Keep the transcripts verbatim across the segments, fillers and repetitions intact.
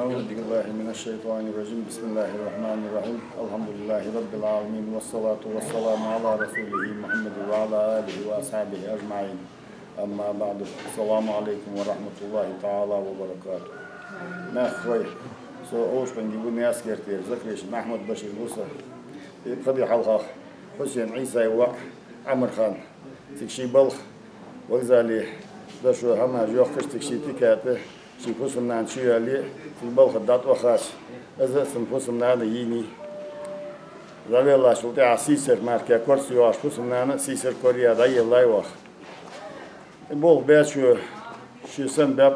أعوذ بالله من الشيطان الرجيم. بسم الله الرحمن الرحيم. الحمد لله رب العالمين، والصلاة والسلام على رسوله محمد وعلى آله وأصحابه أجمعين. أما بعد، السلام عليكم ورحمة الله تعالى وبركاته. Нах хой, со Оушкъанге ва, Наьсарера, Закрешин Ахьмад-Башир ва со. Из пхи ди хьалха Хьусен Ӏийсай воӀ Ӏамархан, цига ший балха вокзале дошо хӀамаш йохкаш, цига ший тика тӀа ший фусам-нана чуйоалае, цига балха дӀатӀавахача, из а цун фусам-нана а йийнай. ЗӀавеллачул тӀехьагӀа сийсара мара корца йоагӀаш фусам-нана а сийсара кораяь дӀаеллай оаха. Из болх баьчо ший санна баьб,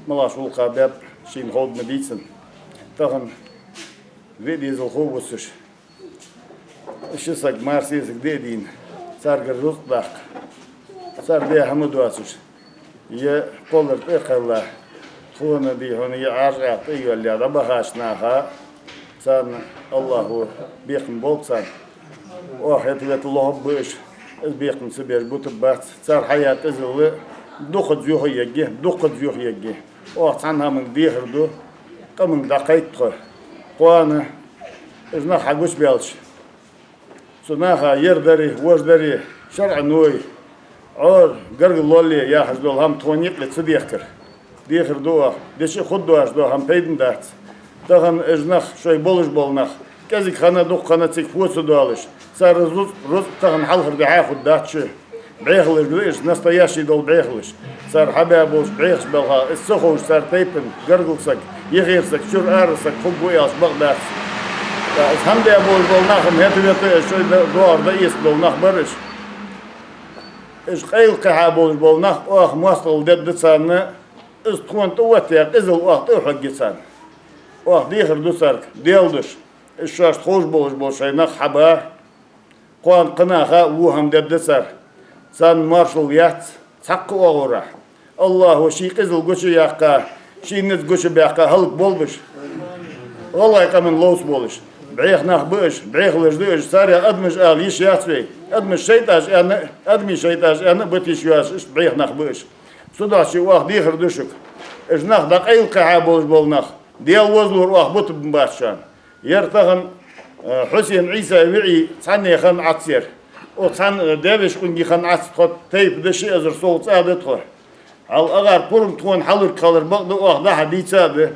малаш гӀулакха баьб, шийна ховргда ма дий цунна. Тахан виъ дезалхо вувцаш, ши саг, мар-сесаг диъ а дийна, царгара рузкъ даккха, цар даь хӀама доацаш, е кхоллар тӀа а кхелла, тхона, дий хьона, е Ӏаьржа тӀа а йоалаяь дӀабахача наха, царна АллахӀа бекхам болба царна. Оаха хӀета-вета лохаргба уж, из бекхам ца беш бутаргбац. Цар хьаяь къизал дукхаза юха а ергья, дукхаза юха а ергья. Оаха цхьан хӀаманга дехар ду, къаманга дӀакхайт тхо. Кхоана уж нах хьагучабаьлча, цу наха ер дари, вож дари, шарӀо, Ӏо, гаргало ле яхаш дола хӀама тхона юкъе ца дехкар. Дехар ду оаха, дича а хургдоацаш дола хӀама пайдана дац. Тахан уж нах, шоай болаш бола нах, кӀезига хана, дукха хана цига фу ца доалаш, цар рузкъ, рузкъ тахан хьалхара дӀахьа хургдац шоай. Бӏехалаш да уж, настоящий дола бӏехалаш. Цар хьабаь болча бӏехашта балха, из ца ховш цар тайпан гаргара саг, йихера саг, чура арара саг хургва аьлча бакъ дац. Ткъа из хӀама даь болаш бола нах-м хӀета-вета, шоай да-, доагӀар дӀаэца дола нах бар уж. Уж къайла кхихьа болаш бола нах, оаха моастагӀал дергда царна, из тхона тӀаоттаяь къизал оаха тӀа а хьоргья царна. Оаха дехар ду царга, Даьла духьа, уж шоашта ховш болаш бола шоай нах хьаба. Кхоана кхы наха во хӀама дергда цар. Царна моаршал яц цхьаккха оагӀорахьа. АллахӀа ший къизал гучаяьккха, ший низ гучабаьккха хӀалакболба уж. ГӀалгӀай къаман ловца болаш. Бӏеха нах ба уж, бӏехалаш да уж, царех адамаш ала йиш яц вай. Адамаш шайтӀаш аьнна, адамий шайтӀаш аьнна а бита йиш йоацаш, иштта бӏеха нах ба уж. Цудухьа оаха дехар ду шуга. Уж нах дӀакъайла кхихьа болаш бола нах, Даьла возалора, оаха бутаргбац шоана. Ер тахан, э, Хьусен Ӏийсай виӀий цхьанне хинна Ӏац ер. Укх цхьан, э, даь-веший къонгий хинна Ӏац тхо, тайпа да, ши эзар сов цӀа да тхо. Хьал агӀар пурам тхона хьалург хилар бакъда, оаха дӀа-хьа дийца а да.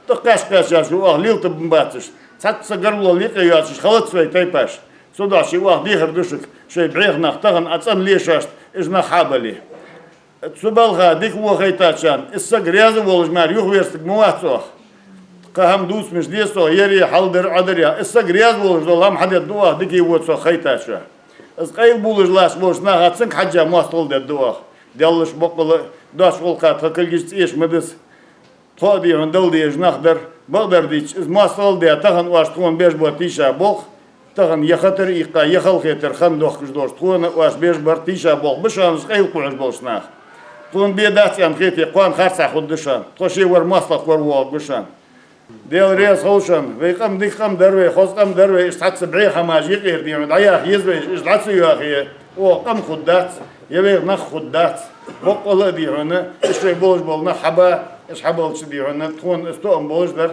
ТӀаккха кхаьча-кхаьчача оаха лелатаргбацаш, цхьацца гаргало юкъе йоацаш хилац вай тайпаш. Цудухьа оаха дехар ду шуга, шоай бӏеха нах тахан Ӏа цӀенле шоашта, уж нах хьа а бале. Цу балха дика-во хайтачарна, из саг раьза волаш мара юхаверзаргма вац оаха. Кхы хӀама дувцаш ма деза оаха, ер хьал дар, Ӏа дар яха. Из саг раьза волаш дола хӀама хьадергда оаха дикаи вои цох хайтачоа. Из къайла болаш латташ болча наха цунга хьежжа моастагӀал дергда оаха. Даьллаш боккъала доацача гӀулакха тха кулгаш цӀеша ма диза. Тхо а, дий хьона, Далла дезаш нах дар, бакъдар дийцача, из моастагӀал даь, тахан оаш тхона беш бола тийша болх, тахан е хатар иккха, е халахетар хинна дохкаш долаш, тхона оаш беш бар тийша болх ба шоана, уж къайла кхухьаш болча наха. Тхона бе дац аьнна хете, кхоана харцахьа хургда шоана, тхо ше вар моастагӀа коравоагӀаргва шоана. Даьла раьза хилва шоана, вай къам дика къам дар вай, хоза къам дар вай, иштта цхьацца бӏеха хӀамаш юкъера, дий хьона, дӀаяха еза вай, уж дӀа ца йоахе, оаха къам хургдац, е вайх нах хургдац. Боккъала а, дий хьона, уж шоай болаш бола нах хьаба, уж хьабалча, дий хьона, тхона из тоам болаш дар,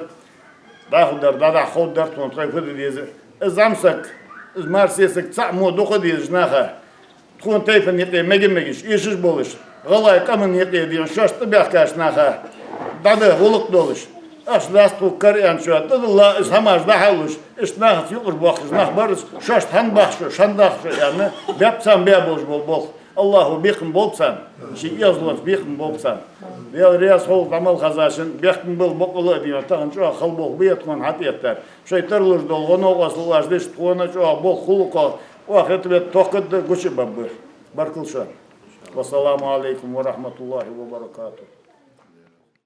дӀахо дар, дӀадахьа ховргдар тхона, тхоай фу де деза. Из зӀамсаг, из мар-сесаг цаӀ мо дукха дезаш наха, тхона тайпан юкъе мега-мегаш, эшаш болаш, гӀалгӀай къаман юкъе, дий хьона, шоашта тӀабаьхкача наха дӀадаха гӀулакх долаш, ахча дац тхога кара аьнна, шоаш тӀадилла, из хӀамаш дӀахьалуш, иштта нахаца юкъаш боахкаш нах бар уж, шоашта хӀана бах шо, хӀана дах шо аьнна, баьб царна баь болаш бола болх. АллахӀа бекхам болба царна, ший эгӀазлонца бекхам болба царна. Даьла раьза хилва дӀа мел хезачоа, бехкам бала боккъала а, дий хьона, тахан чӀоагӀа хала болх ба ер тхона хьатӀаэттар. Шоай тарлуш дола гӀо-новкъостал оаш деш, тхона чӀоагӀа болх, хулакх оаха хетта-ветта тохкаргда, гуча а баргба. Баркал шоана. والسلام عليكم ورحمة الله وبركاته.